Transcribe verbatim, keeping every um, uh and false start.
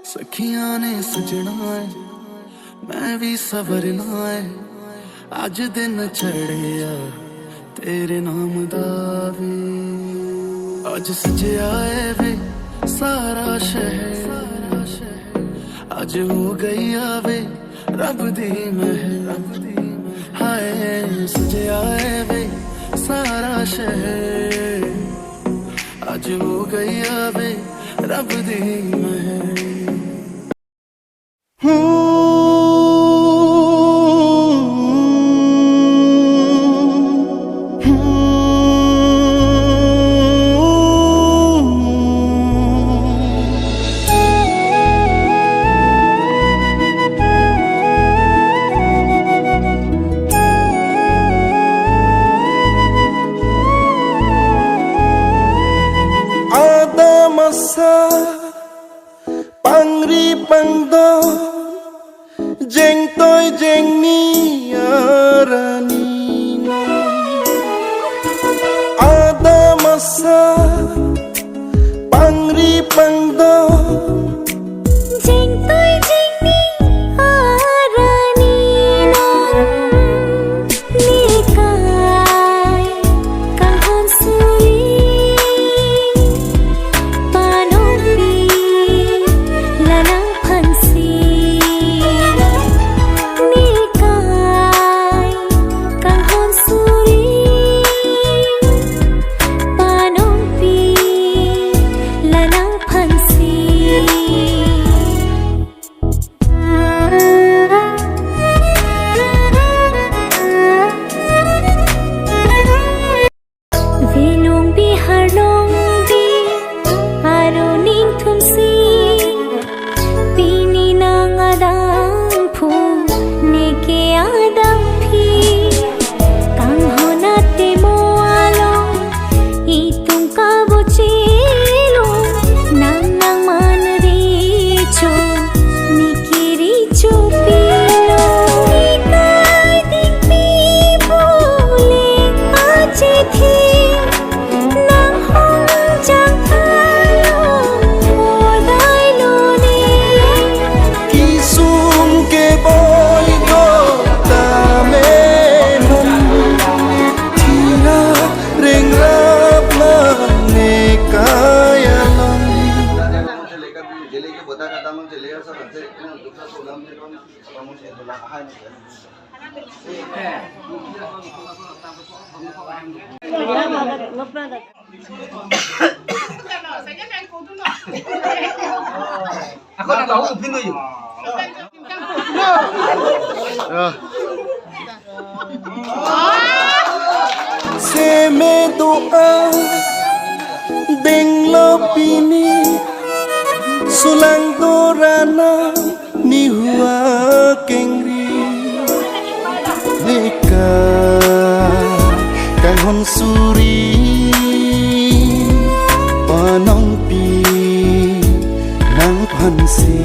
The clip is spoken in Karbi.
सखियां ने सजना है, मैं भी सवरना है। आज दिन चढ़िया तेरे नाम दा वे। आज सजया है वे सारा शहर, आज हो गई वे रब दी मेहर। हाय सजया है वे सारा शहर, आज हो गई वे रब दी मेहर। Adam asa pangri pangdon, jengtoi jengni arani non. Adam asa pangri pangdon, jengtoi jengni arani non. Nekai kanghon suri panongpi la nangphansi. Nekai kanghon suri panongpi la nangphansi. Venong bihar nong bi aro ning thumsi, pini nang adang phu, neke adang phi, kanghon atemo along, itum kabochelo, nang nangman recho, niki recho pilo. Nekai dingpi bule achithi, nanghong jangkalo hodai lone. Kisung ke boi go tame hum, thia ring rap mane kaya long. Ako na tahu upin tuh. Seme do'a denglo pini, sulang dorana nihu akengri. Nekai kanghon suri panongpi nangphansi.